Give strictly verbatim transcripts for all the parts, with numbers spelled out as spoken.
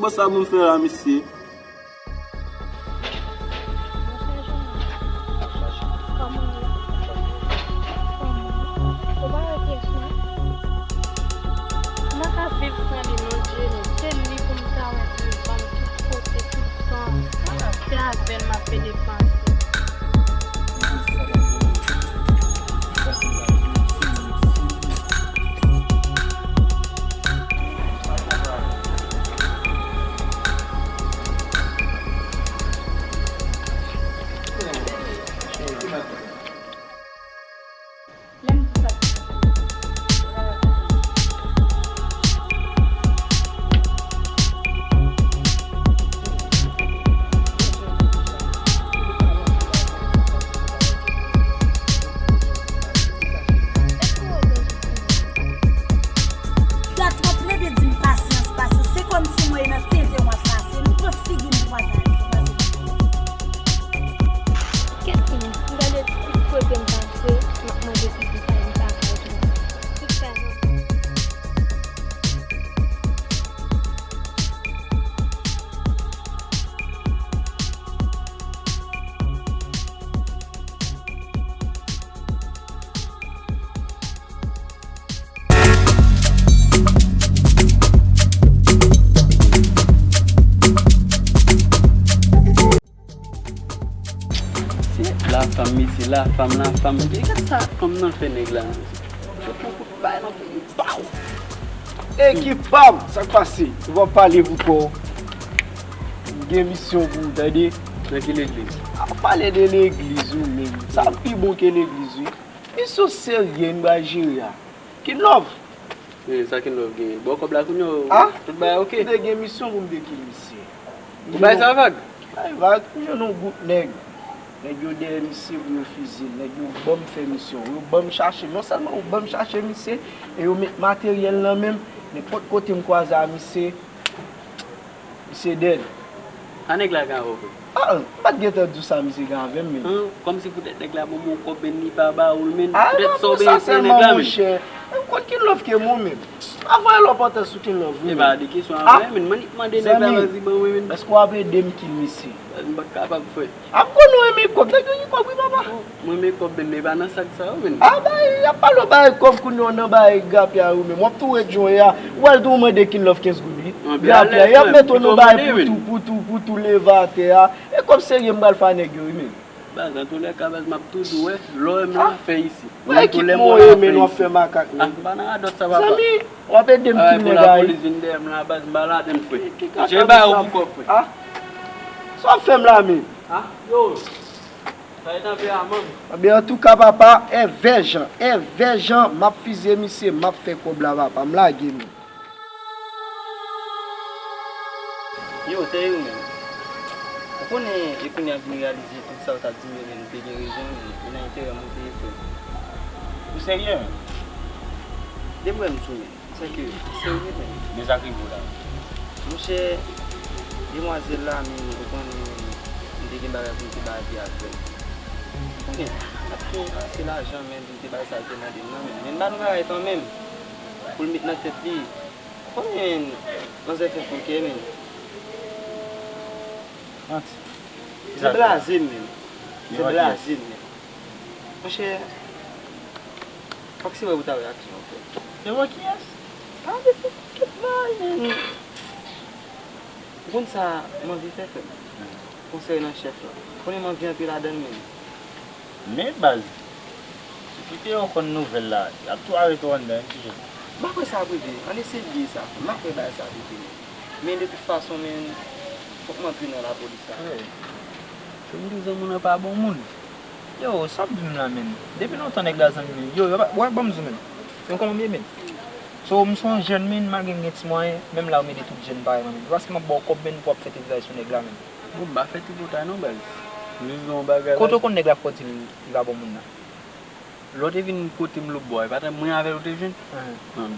Konsa pou m fè la, mesye. Monchè Jonas, kòman w ye? Kòman w ye? Ou pa wè pyès mwen? M pa ka viv san li non, Jenny. Se li pou m ta wè devan m tout kote, tout tan. Se avè l m ap depanse. Sa twò plede di m pasyans, pasyans. Se kòmsi mwen e nan sezi w ap pase. M pran figi m kwaze avè w. Kèt li, m gade tout kote m pase, m ap mande pitit sa li pa ka jwenn. Tout sa nan Se lafanm, mesye, lafanm, lafanm. Gade sa fanm nan fè nèg la. Yo pran kout bay nan peyi. Baw! Ekip pa m, sa k pase? Ou pa pale pou kò w. M gen misyon pou ou, tande. Nan ki legliz? A pale de legliz ou menm. Sa pi bon ke legliz, wi. Misyon serye n pral jere a. King Love. Men sa King Love genyen? Ba w kòb la kounye a, tout bagay oke? M te gen misyon pou m te kil misye. Ou bay sa vag? Bay vag, m jwenn yon gwoup nèg. Nèg yo dèyè misye pou yo fiziye l. Nèg yo ban m fè misyon. Yo ban m chache, non sèlman yo ban m chache misye, e yo met materyèl nan men m. Nenpòt kote m kwaze a misye, misye dead. A nèg la gen avè w vre? Ah, m pa t gentan di w sa misye gen avè m, men. An, kòmsi poutèt nèg la ban m yon kòb, men li pa ba ou l, men. Ah, poutèt sa w bezwen fè nèg la, men. Monchè, m konn King Love ke mwen menm. M pa voye lòpòtans sou King Love, wi, men. E pa de kesyon a voye, men. Mwen li mande nèg la, vas-y, ban mwen, men. Èske w ap ede m kil misye? M pa t kapab, frè. A m konnen w renmen kòb, nèg yo gen kòb wi papa. Mwen renmen kòb, men, men pa nan sak sa yo, men. A bay, y ap pale w bay kòb kounye a w nan bay grapya yo, men w ap tou ret jan w ye a. Ou al tou mande King Love kenz goud wi. Grapya, y ap mete w nan bay pou tou, pou tou, pou tou leve atè a. E kòb serye m pral fè a nèg yo wi, men. Baz, antoulèka, baz, m ap toujou wè, lè w wè m la, fè isi. Ou ekip mwen w ye, men w ap fè makak, men. Ah, m pa nan radòt sa, papa. Zanmi, w ap ede m kil nèg a wi. Lapolis vin dèyè m la, baz, m pa ladann, frè. Jan ba ou pou kòb, frè. Ah. Sa w ap fè m la, men? Ah, yo. Sa e tanpè a, manm. Anben, antouka, papa, èvè jan, èvè jan, m ap fiziye misye, m ap fè kòb la, papa, m lage, men. Yo, sèye ou menm. Ou konnen, e kounye a m vin reyalize tout sa w t ap di m yo, men ou te gen rezon, men e nan enterè m ou te ye, frè m. Ou serye, menm? Depi w wè m sou, men. Sèke, serye, men. Men sa k rive w la? Monchè, demwazèl la, men, ou konnen, men, m te gen bagay pou m te bay vi a, frè m. Ou konnen, m ap gen ase lajan, men, pou m te bay sa l te mande m nan, men. Men m ba nou bagay kanmenm, pou l met nan tèt li. Konbyen manzè fè fon kè, men? Manti. Se blaze, men. Se blaze, men. Monchè, fòk se wè pou ta wè aksyon an, frè. Devan kiyès? Gade se kèt la, men. Ou konn sa m anvi fè, frè m? Konsènan chèf lan. Konnen m anvi antre ladan l, men. Men baz, ou kite yo konn nouvèl la, y ap tou arete w anndan, wi, ti jèn. M pa kwè sa ap rive, ann eseye bliye sa, m pa kwè bagay sa ap rive, men. Men de tout fason, men, fòk m antre nan lapolis la. Frè, se m di zanmi w nan pa bon moun. Yo, sa w ap di m la, men. Depi lontan nèg la zanmi m, yo, yo pa, w ap ban m di w, men. Men kòman m ye, men? So, m se yon jèn, men, malgre m gen ti mwayen, menm la, yo mete tout jèn parèy mwen, men. Paske m ap ba w kòb, men, pou w ap fè tripotay sou nèg la, men. Bon, m pa fè tripotay non, baz. M jis di w yon bagay. Kote w konn nèg la fè w di l li pa bon moun nan? Lè w te vin kote m lòtbò a, e pa t mwen avè l ou te jwenn? Anben,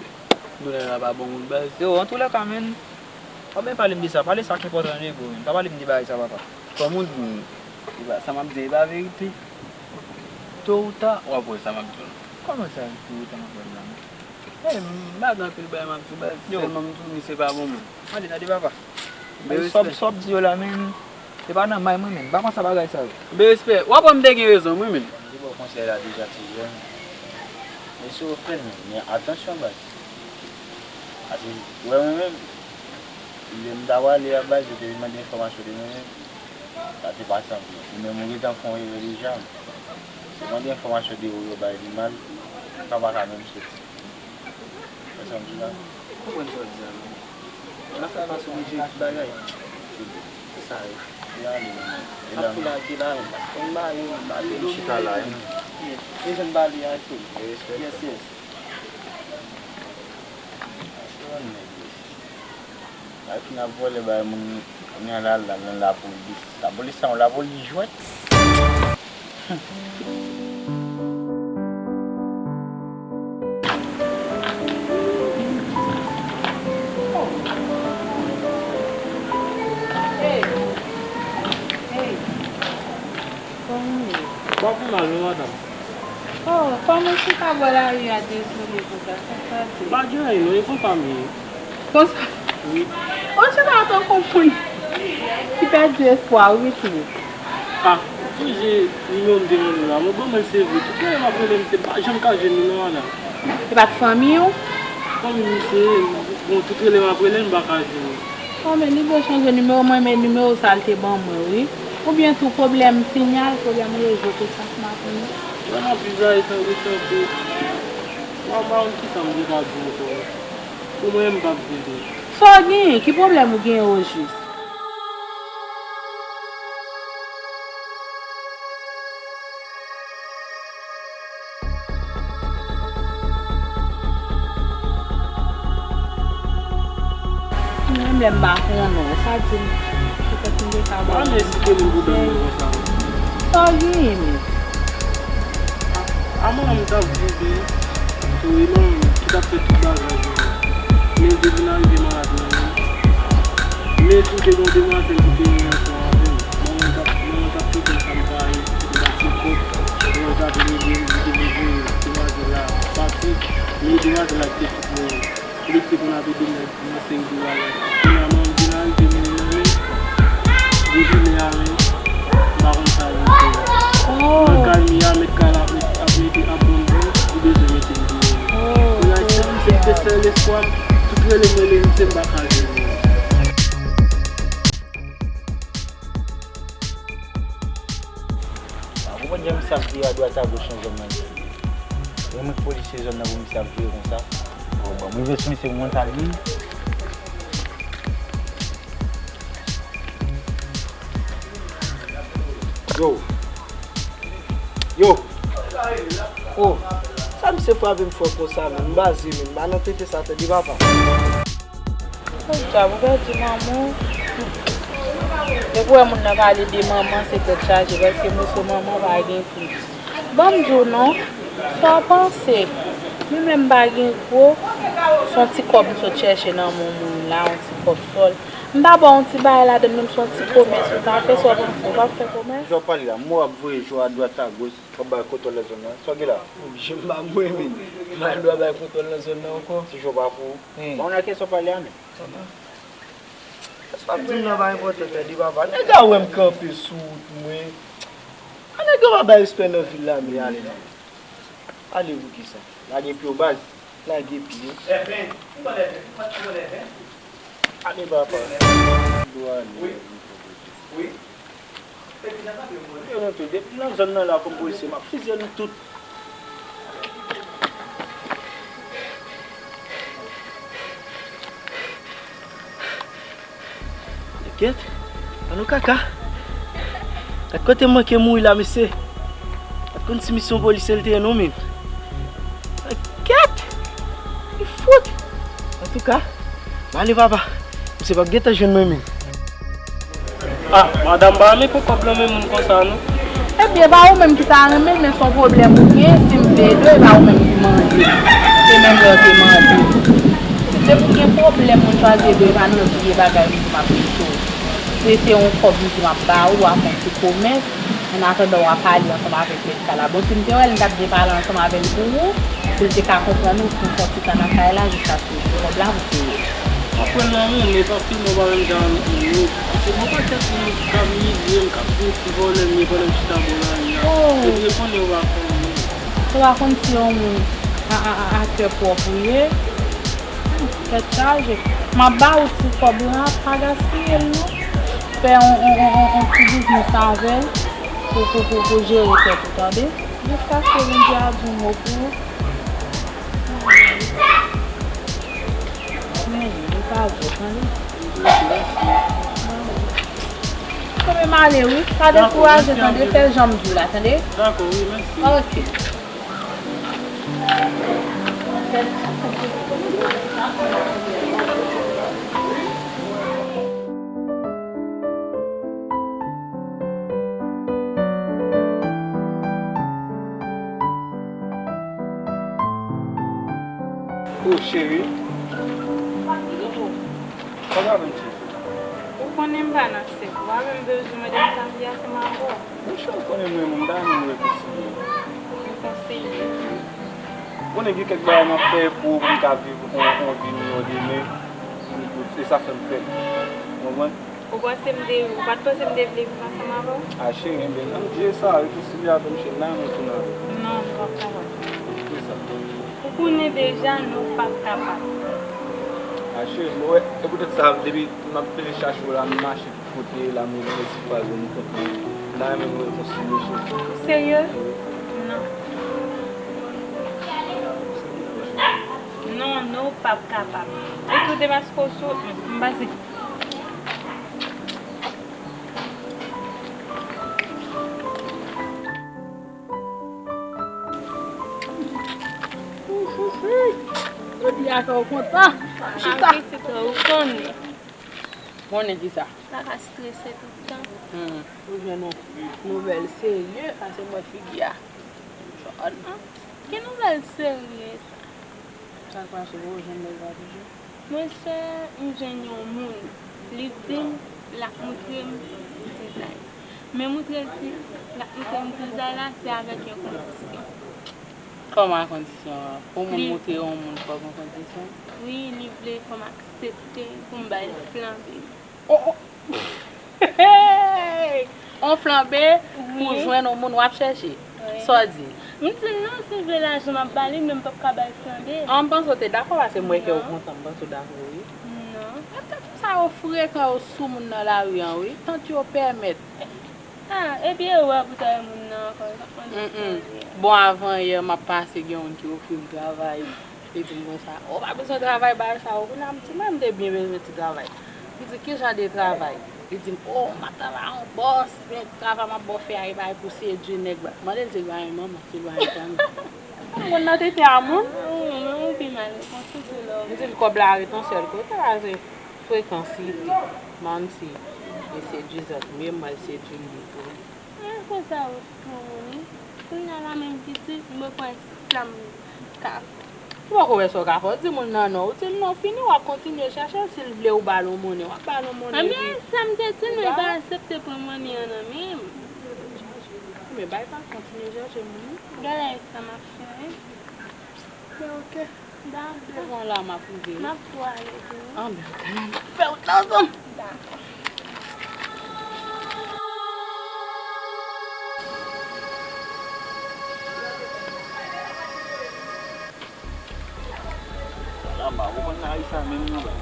nou lè la pa bon moun baz. Yo, antoulèka, men, w ap byen pale m de sa. Pale sa k enpòtan nan vi w, men. Pa pale m de bagay sa, papa. Kòm ou di m, e pa, sa m ap di a, e pa verite. To ou ta, w ap wè sa m ap di w la. Kòman sa, to ou ta m ap wè l la, men? Ey, m pa gen anpil bagay m ap di w, baz. Yo. Sèlman m di w, misye pa bon moun. Mande, tande, papa. Ay, sa w ap di yo la, men, e pa nòmal, mwen menm. M pa konn sa bagay sa yo. Be respè, w aprann m te gen rezon, mwen menm. M te ba w konsèy la deja, ti jèn. Men si w fè l, men atansyon, baz. Paske, w wè mwen menm, lè m ta prale a, baz, yo te vin mande enfòmasyon de mwen menm. Sa te pa sanble. Ou menm ou gentan fè yon erè deja. Ou mande enfòmasyon de ou yo bay li mal, sa pa ka menm soti. Wè sa m di la? M konprann sa w di a, men. Nan fè fason de jere tout bagay. Se sa, wi. N ap tou lage la, men. Paske m ba yo, m ba yo. M chita la, wi. Yes. E jan m ba li a, tou. Yes, yes. Ay, fin ap vòlè bay moun, kounye a l al nan lapolis. Lapolis sa yon lapolis jwèt. Hey, hey. Kòman w ye? M pa pi mal non, madanm. Oh, kòman w chita bò lari a dezole konsa? Sa k pase? M pa gen anyen non, e konsa m ye. Konsa? Wi. Ou chita tankou moun ki pèdi espwa wi tou. Ah, ou sonje nimewo m te ban nou la? Mwen ban mwen se vre. Tout lè m ap rele m, m pa janm ka jwenn nou non, madanm. Se pa t fanmi w? Fanmi m se, bon, tout rele m ap rele l, m pa ka jwenn li. Bon, men li dwe chanje nimewo mwen, men nimewo sa l te ban mwen, wi. Oubyen tou pwoblèm siyal, pwoblèm rezo, tout sa k makonnen. Vrèman, bizarre, sa resanse. Mwen pa konn kisa m te ka di w ankò. Pou mwen, m p ap vide. Sa w genyen? Ki pwoblèm ou genyen ojis? Mwen menm lè m pa konnen w, sa di m, petèt m te ka ba w yon konsèy. Pa mezite moun pou dòmi konsa non. Sa w genyen menm? A, a manman m t ap viv li, tou e manman m ki t ap fè tout bagay pou li. Men l te vin arive malad nan men m. Men tou te gen yon demwazèl ki te vin ansanm avè m. Manman m t ap, manman m t ap pete m sa m pa ye, m t ap fè kòb. Manman m t ap leve m, li te vin voye demwazèl la pati. Men demwazèl la ki te fout mwen. Li te konn ap ede m nan, nan seri de bagay. Kounye a manman m vin arive mouri nan men m. Depi lè a menm, m pa konn sa l vin fè. Oh. Nan kay mi a, mèt kay la ap met, ap mete, ap ban m bon, li bezwen mete m deyò. Oh, kounye a, se, se te sèl espwa m, tout rele m, rele m, se m pa ka jwenn li. Ou konprann jan misye ap vire adwat agoch nan zòn nan? Renmen polisye zòn nan pou misye ap vire konsa. Bon, bon, mwen vle sou misye pou mwen ta vini. Yo. Yo. Oh. Sa misye frape m fò konsa menm? M baze menm. M pa nan tete sa tande papa. Podyab, ou pèdi manman w? Depi w wè moun nan pale de manman, se tèt chaje, paske moso manman pa gen pri. Ban m di w non, sa w panse? Mwen menm m pa gen gwo, se yon ti kòb m sot chèche nan men yon moun la, yon ti kòb sòl. M ta ba w yon ti bagay ladann, menm se yon ti komès ou ta fè, sa w panse? Ou p ap fè komès? Jan w pale la, mò ap voye jou adwat agoch, w ap bay kontwòl nan zòn nan. Sa w gen la? Oblije m pa mwen menm. M al dwa bay kontwòl nan zòn nan ankò. Ti jou pa pou ou. Bon, nan kiyès w ap pale a menm? Sa w ap di m nan pa enpòtan tande papa. Nèg la wè m kanpe sou wout mwen. A nèg yo pa bay respè nan vil la menm. Ale non. Ale pou kisa? Lage pye w baz. Lage pye. Ale papa. Dwa ale. Yo nou tou, depi nan zòn nan la kòm polisye, m ap fizye nou tout. Kèt, an nou kaka. Gad kote m manke mouri la, mesye. Gad konn si misye yon polisye l te ye non, menm. Kèt! Li fout! Antouka, m ale papa. Misye p ap gentan jwenn mwen menm. Ah, madanm pa renmen pran kòb nan men moun konsa non. Ebyen, e pa ou menm ki ta renmen l, men se yon pwoblèm ou gen, si m te ede w, e pa ou menm ki mande. Se menm lè w te mande. Depi w gen pwoblèm, moun chwazi ede w, e pa nan vye bagay m di m ap ede w. Se, se yon kòb m di m ap ba ou, w a fè yon ti komès, annatandan w a pale ansanm avèk mèt kay la. Bon, si m te wè l, m t ap byen pale ansanm avè l pou ou, pou l te ka konprann ou, pou w fè yon ti tan nan kay la, jiskaske w jwenn kòb la pou w peye. Apre l nan moun, e pa filme w pa menm jan avèk moun yo. Paske gon pakèt moun k ap imilye m, k ap vin vòlè m, yo pandan m chita bò lari a. Oh. Epi yo konnen yo pa fè anyen. Ou pa konn si yon moun a, a, a, a kè pwòp ou ye. Hmm, tèt chaje. M ap ba ou ti kòb la, pa gaspiye l non. Fè on, on, on, on, on ti biznis avè l pou, pou, pou, pou jere tèt ou, tande? Jiskaske Bondye a di yon mo pou ou. Men, li pa bon, tande. Kenbe m ale, wi. Pa dekouraje, tande. Fè jan m di w la, tande. Dakò, wi, mèsi. Ok. O cheri. Sa w ap fè m cheri? Ou konnen m pa nan sèk ou. Pa menm bezwen mande m sa m di a, se m avè w. Monchè, ou konnen mwen menm, m pa menm rekonseye. Rekonseye. Ou konnen gen kèk bagay m ap fè pou, pou m ka viv yon, yon vi miyò demen. E sa fè m fè l. Ou konprann? Ou panse m te, ou pa t panse m te vle viv ansanm avè w? A cheri, enben, nan Dye sa, rekonsilye avè m, cheri, m nan men tou nan. Non, nou p ap kapab. Poukisa? Ou konnen deja, nou p ap kapab. A cheri, bon, e poutèt sa, depi m ap vin chache w la, m mache tout kote, la, m rive nan ti faz ou, m kontan. M ta renmen nou rekonsilye, cheri. Ou serye? Non. Non, nou p ap kapab. E tou de paske w sou, m pa di. Jodi a fè w kontan. Chita. Pitit ou konnen. Konnen kisa? Pa ka strese tout tan. Hmm. Ou jwenn yon nouvèl serye, paske m wè figi a jòn. Ki nouvèl serye sa? Sa k pase, ou jwenn nèg la toujou? Monchè, m jwenn yon moun. Li di m l ap montre m dizay. Men montre l di l ap montre m dizay la, se avèk yon kondisyon. Kòman kondisyon an? Pou moun montre yon moun fòk yon kondisyon? Wi, li vle fò m aksepte pou m ba l flanbe. Oh, oh. On flanbe pou jwenn yon moun w ap chèche. Wi. Sa w di? M di l non, si l vle lajan m ap ba li, men m p ap ka ba l flanbe. An, m panse w te dakò paske m wè kè w kontan, m panse w dakò wi. Non. Sa yo frekan, yo sou moun nan lari an wi. Tant yo pèmèt. Ah, epi e wè pou ta wè moun nan ankò, l p ap mande flanbe. Bon, avan yè, m ap pase, gen youn ki ofri m travay. Li di m konsa, ou pa bezwen travay bagay sa yo. Kounye a m di, mwen, m te byen bezwen ti travay. M di, ki jan de travay? Li di m, o, m ap travay yon bòs, men travay m ap ba w fè a, e bagay pou sedui nèg la. Mande l si l pa renmen manman, si l pa renmen fanmi. Moun nan tete a moun. Wi, men ou pi mal, ou konn sou love. M di l kòb la ret yon sèl kote, la se frekans li te. Manti. Li sedui zanmi m, mwen sedui li tou. Mwen konsa ou sou moun wi. Kounye a la menm pitit, mwen pran sa m ka fè. Ou poko wè sa w ka fè. Ou di moun nan non, ou di l non, fini, w ap kontinye chèche l, si l vle ou ba l yon monnen, w ap ba l yon monnen. Ebyen, sa m te di l, men li pa aksepte pran monnen an nan men m. Men bay pa kontinye chèche moun. Gade sa m ap fè wi. Men ok. Dakò. Devan la m ap rive wi. M ap tou ale tou wi. Anben ok, m ap fè wout la ansanm. Dakò. Anba, ou konn lari sa menm non, bay.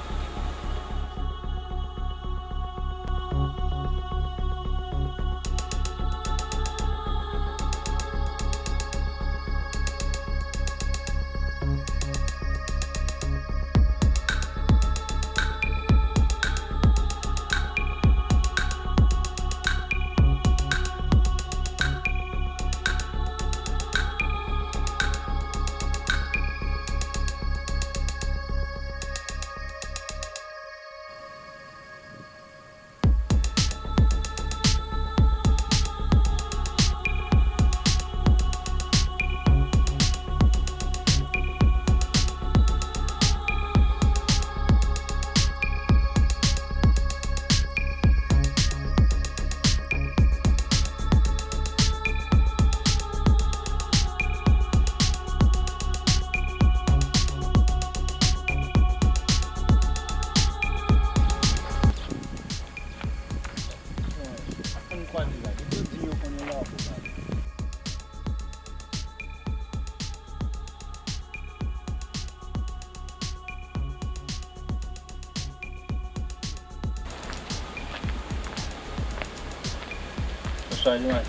Sa di mwen.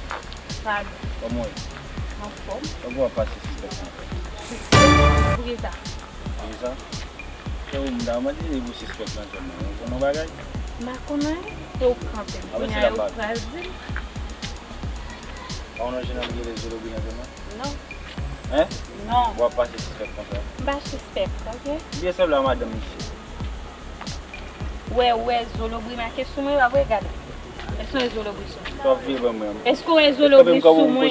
Sa di. Kòman w ye? Anfòm. Kòman w ap pase sispèk lan? Poukisa? Poukisa? Se ou m ta mande li pou sispèk lan sèlman. Ou konnen yon bagay? M pa konnen anyen. Se ou k kanpe m. Apre Kounye se a la yo baz. Kraze m. Pa konnen jan nan m rele Zolobri nan sèlman? Non. Hein? Non. W ap pase sispèk konsa. M pa sispèk, ok? Byen sèl la madanm misye. Wè, wè, Zolobri make sou mwen, w ap regade. Èske w wè Zolobri sou mwen? Sa w ap vire ban mwen. Èske w wè Zolobri sou mwen?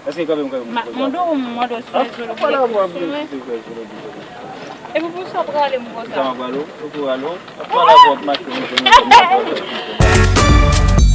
Èske kanpe m kanpe m Ma- poze Mande avè w? W mande w si w wè Zolobri Pale avè w sou ap vire mwen. si w wè Zolobri. Epi pou sa w prale m Sa konsa. m ap prale w? Ou prale w? Ap pale avè w ap make mwen konn mwen konn mwen konn.